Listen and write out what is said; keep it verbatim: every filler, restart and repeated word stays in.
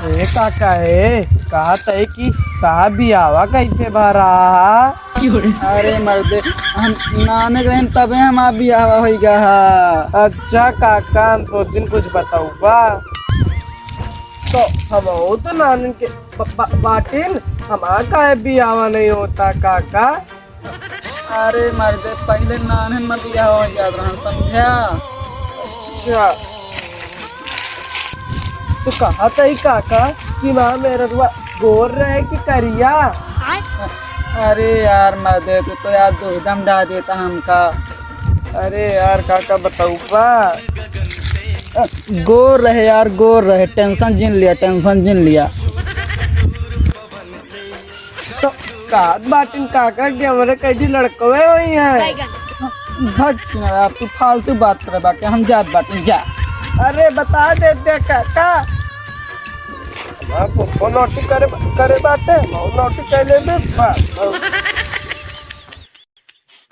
ए काका, ए, कहत है कि तहार बियाहवा कैसे भा रहा? अरे मर्दे, हम नाने रहेन तबे हमार बियाहवा होइ गया है। अच्छा काका, हम सोचिन कुछ बतउबा। तो हम तो नानन के ब-, ब-, बाटिन, हमार काहे बियाहवा नहीं होता काका? अरे मर्दे, पहिले नान्हन में बियाह होइ जात रहन, समझा? अच्छा, तो कहत है काका कि वहाँ मेहररुआ गोर रहे कि करिया? अरे यार मर्दे, तू तो यार दुविधा में डाल देता हमका। अरे यार काका, बतउबा। गोर रहे यार, गोर रहे, tension जिन लिया, tension जिन लिया। तो कहत बाटिन काका कि हमरे कइसे लड़कवे होई है। भग छिनरा, अब तू फालतू बात करे बाटे, हम जात बाटिन, जा। अरे बता देते काका। हमार फुफो नौटी करे, करे बाटे, हम नौटी कर लेबे, बस।